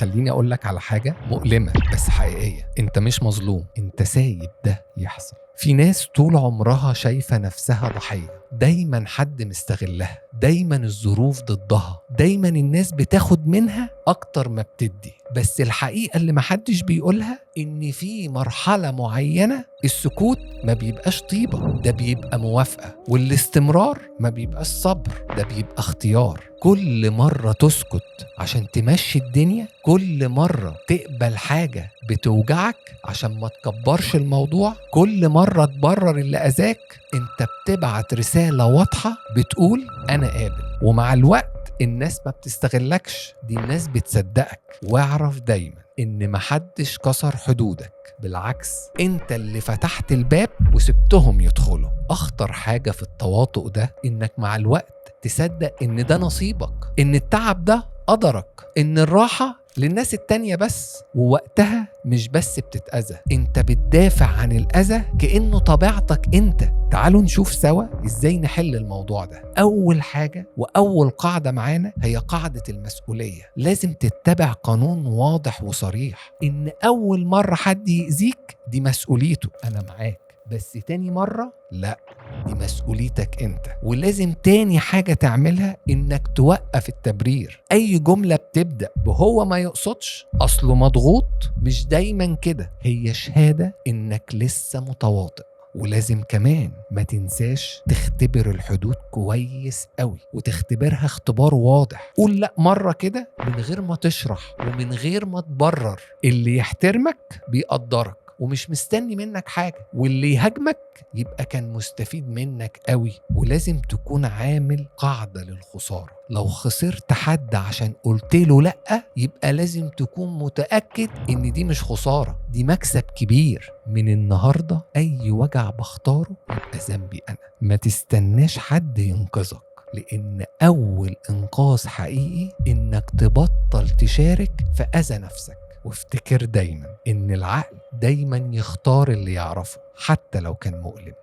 خليني اقول لك على حاجة مؤلمة بس حقيقية، انت مش مظلوم، انت سايب ده يحصل. في ناس طول عمرها شايفة نفسها ضحية، دايما حد مستغلها، دايما الظروف ضدها، دايما الناس بتاخد منها أكتر ما بتدي. بس الحقيقة اللي محدش بيقولها إن في مرحلة معينة السكوت ما بيبقاش طيبة، ده بيبقى موافقة، والاستمرار ما بيبقاش صبر، ده بيبقى اختيار. كل مرة تسكت عشان تمشي الدنيا، كل مرة تقبل حاجة بتوجعك عشان ما تكبرش الموضوع، كل مرة تبرر اللي أذاك، انت بتبعت رسالة واضحة بتقول أنا قابل. ومع الوقت الناس ما بتستغلكش، دي الناس بتصدقك. واعرف دايما إن محدش كسر حدودك، بالعكس انت اللي فتحت الباب وسبتهم يدخلوا. أخطر حاجة في التواطؤ ده إنك مع الوقت تصدق إن ده نصيبك، إن التعب ده قدرك، إن الراحة للناس التانية بس. ووقتها مش بس بتتأذى، انت بتدافع عن الأذى كأنه طبيعتك انت. تعالوا نشوف سوا ازاي نحل الموضوع ده. أول حاجة وأول قاعدة معانا هي قاعدة المسؤولية. لازم تتبع قانون واضح وصريح إن أول مرة حد يأذيك دي مسؤوليته، أنا معاك، بس تاني مرة لا، دي مسؤوليتك انت. ولازم تاني حاجة تعملها انك توقف التبرير. اي جملة بتبدأ بهو ما يقصدش، اصله مضغوط، مش دايما كده، هي شهادة انك لسه متواطئ. ولازم كمان ما تنساش تختبر الحدود كويس قوي، وتختبرها اختبار واضح. قول لا مرة كده من غير ما تشرح ومن غير ما تبرر. اللي يحترمك بيقدرك ومش مستني منك حاجة، واللي يهاجمك يبقى كان مستفيد منك قوي. ولازم تكون عامل قاعدة للخسارة، لو خسرت حد عشان قلت له لأ يبقى لازم تكون متأكد إن دي مش خسارة، دي مكسب كبير. من النهاردة أي وجع بختاره يبقى ذنبي أنا. ما تستناش حد ينقذك، لأن أول إنقاذ حقيقي إنك تبطل تشارك في أذى نفسك. وافتكر دايما إن العقل دايما يختار اللي يعرفه حتى لو كان مؤلم.